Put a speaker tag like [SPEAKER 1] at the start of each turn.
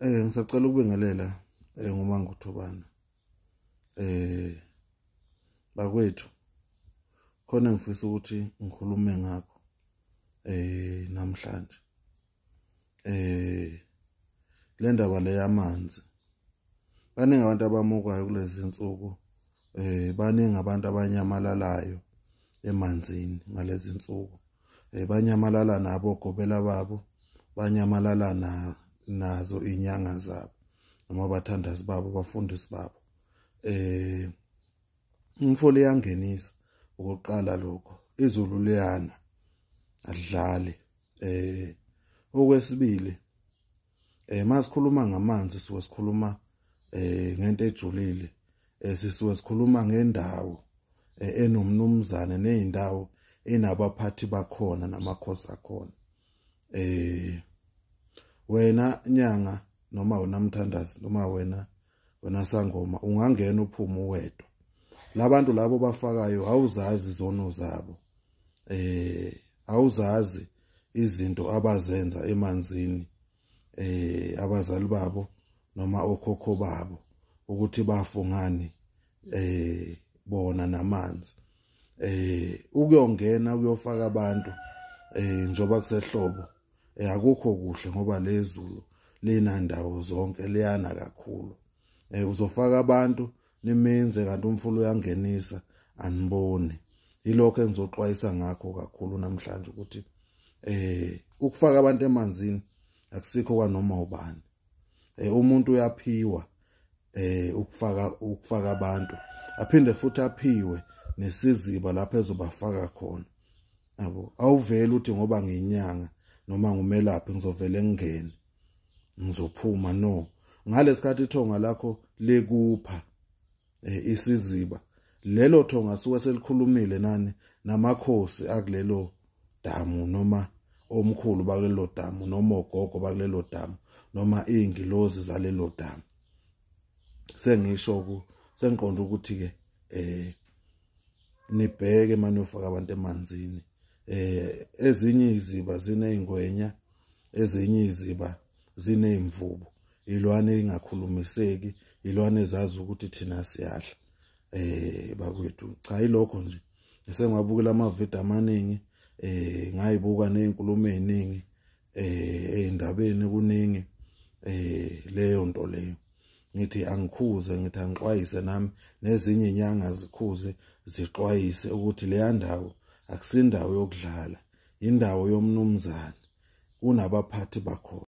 [SPEAKER 1] Ngisacela ukubingelela nguManguthobana. Bakwethu, khona ngifisa ukuthi ngikhulume ngakho namhlanje. Le ndaba le yamanzi. Baningi abantu abamukayo kulezi insuku, baningi abantu abanyamalalayo emanzini ngalezi insuku. Banyamalala nabo gobela babo, banyamalala nazo inyanga zabo noma abathandazi babo, abafundisi babo. Imfula iyangenisa ukuqala lokho, izulu liyana, adlali. Okwesibili, masikhuluma ngamanzi suke sikhuluma ngento ejulile, sisuke sikhuluma ngendawo enomnumzane nezindawo enabaphathi bakhona namakhosi akhona. Wena nyanga noma wena mthandazi noma wena sangoma ungangena uphume uwedwa. Labantu labo bafakayo awuzazi izono zabo, awuzazi izinto abazenza emanzini, abazali babo noma okhokho babo ukuthi bafungani bona namanzi. Ukuyongena ukuyofaka abantu njoba kusehlobo, akukho kuhle ngoba lezulu linandawo zonke, liyana kakhulu. Uzofaka abantu nimenze kanti umfula uyangenisa aniboni. Yilokho engizoxwayisa ngakho kakhulu namhlanje ukuthi ukufaka abantu emanzini akusikho kwanoma ubani. Umuntu uyaphiwa ukufaka abantu, aphinde futhi aphiwe nesiziba lapho ezobafaka khona. Yabo, awuveli uthi ngoba ngiyinyanga noma ngumelaphi ngizovele ngingene ngizophuma. No, ngalesikhathi ithonga lakho lekupha isiziba, lelo thonga suke selikhulumile nani namakhosi akulelo damu noma omkhulu bakulelo damu noma ogogo bakulelo damu noma izingilozi zalelo damu. Sengisho sengiqonda ukuthi ke nibheke manje ufaka abantu emanzini. Ezinye iziba zinezingwenya, ezinye iziba zinezimvubu, ilwane engakhulumiseki, ilwane ezazi ukuthi thina siyadla. Bakwethu, cha ilokho nje esengwabukela amavidiyo amaningi, ngayibuka nezinkulumo eziningi eindabeni kuningi leyo nto leyo. Ngithi angikhuze, ngithi angixwayise nami nezinye inyanga zikhuze zixwayise ukuthi leya ndawo akusindawo yokudlala, indawo yomnumzane, kunabaphathi bakhona.